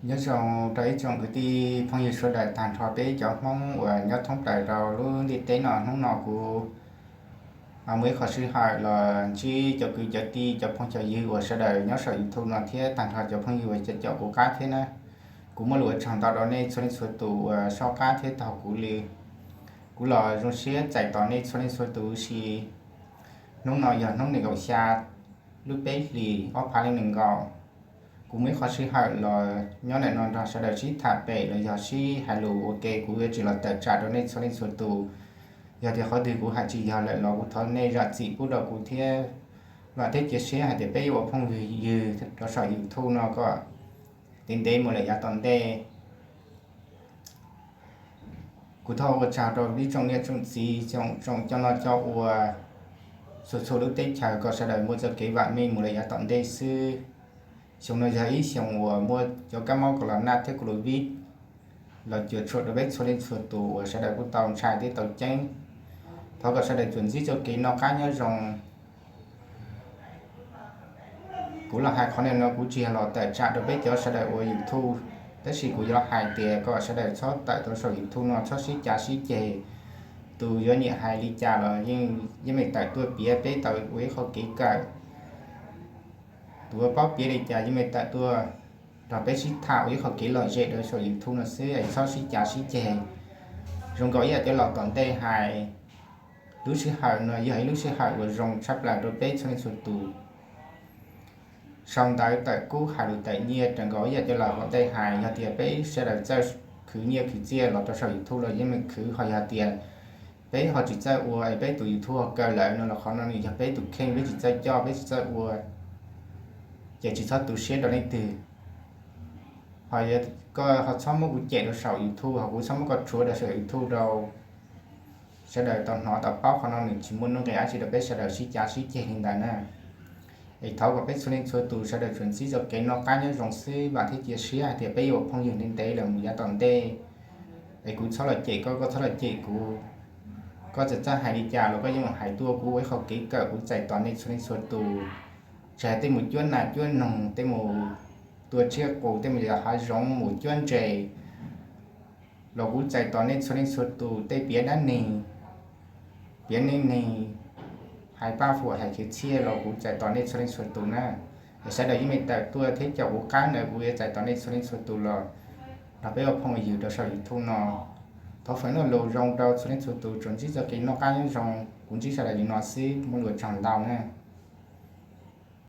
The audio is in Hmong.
Nyob zoo rau ib tsoom kwv tij phooj ywg sawv daws tag nrho peb cov Hmoob uas nyob thoob plaws rau lub ntiaj teb no. Hnub no kuv muaj ib qho sij hawm los ntsib cov kwv cov tij cov phooj cov ywg uas sawv daws nyob saum YouTube no thiab tag nrho cov phooj ywg uas caum kuv qab thiab na. Kuv muaj lus ua tsaug ntau rau nej txhua leej txhua tus uas soj qab thiab taug kuv li. Kuv los zoo siab txais tos nej txhua leej txhua tus si. Hnub no yog hnub nees nkaum xya lub peb hlis ob phav leej nees nkaum. Kuv muaj ib qho sij hawm los nyob ntawm no nrog sawv daws sib tham pem los yog sib hais lus ua ke, kuv yuav tsis los tawm tsam rau nej txhua leej txhua tus. Yog tias qhov twg kuv hais tsis yog lawm los kuv thov nej zam txim pub rau kuv thiab. Vam thiab cia siab hais tias peb yuav ua phooj ywg rau saum YouTube no kom ntev ntev mus lawm yav tom ntej. Kuv thov ua tsaug rau ib tsoom niam tsoom txiv, tsoom coj noj coj ua txhua txhua lub teb chaws kom sawv daws muaj txoj kev vam meej mus lawm yav tom ntej xwb. Xyoo no yog ib xyoo uas muaj cov kab mob Corona thiab Covid los cuam tshuam rau peb txhua leej txhua tus uas sawv daws kuj tau ntshai thiab tau ceeb. Thov kom sawv daws tsuas ntsib txoj kev noj qab nyob zoo. Kuv los hais qhov no kuv tsis yog los tawm tsam rau peb cov sawv daws ua YouTube, tab sis kuv yuav hais tias kom sawv daws txhob tawm rau saum YouTube no, txhob sib cav sib ceg. Tus yuav nyiam hais li cas los yeej meem tawm tuaj piav, peb tau ua ib qho kev kawm. Tus uas paub piav li cas yeej meem tawm tuaj nrog peb sib tham ua ib qho kev lom zem rau saum YouTube no xwb es txhob sib cav sib ceg. Zoo nkaus ib yam cov laus tom ntej hais, lub sij hawm no yog ib lub sij hawm uas zoo tshaj plaws rau peb txhua leej txhua tus. Sau ntawv tawm kub hais lus tawm nyiaj, raws nkaus ib yam cov laus tom ntej hais, yog tias peb sawv daws txawj khwv nyiaj khwv txiaj los rau saum YouTube los yeej meem khwv, ho yog tias peb ho tsis txawj ua es peb tus YouTube ho kaw lawm no los qhov no nws yog peb tus kheej, peb tsis txawj coj, peb tsis txawj ua, ces tsis txhob tu siab rau leej twg. Ho koj ho txhob muab kuv cem rau saum YouTube, ho kuv txhob muab koj tshuav rau saum YouTube rau sawv daws tau hnov tau paub. Qhov no nws tsis muaj nuj nqis dab tsi rau peb sawv daws sib cav sib ceg li ntawd na. Es thov kom peb txhua leej txhua tus sawv daws tsuas ntsib txoj kev noj qab nyob zoo xwb, vam thiab cia siab hais tias peb yuav ua phooj ywg ntev ntev lawm mus yav tom ntej. Es kuv txhob los cem koj, koj txhob los cem kuv. Koj txawm txawj hais li cas los koj yeej mus hais tuaj, kuv ua ib qho kev kawm, kuv txais tos nej txhua leej txhua tus. Tsis hais tej mus cuab nas cuab noog, tej mus tua tsiaj qus, tej mus yos hav zoov, mus cuab ntses los kuv txais tos nej txhua leej txhua tus. Tej piav dab neeg, piav neej neeg, hais paj huam hais khiav txhiaj los kuv txais tos nej txhua leej txhua tus na. Es sawv daws yeej meem tawm tuaj thiab caum kuv qab ntawd, kuv yuav txais tos nej txhua leej txhua tus los nrog peb ua phooj ua ywg rau saum YouTube no. Thov foom ib lo lus zoo rau txhua leej txhua tus tsuas ntsib txoj kev noj qab nyob zoo. Kuv ntsib sawv daws li no xwb, muaj lus ua tsaug ntau na.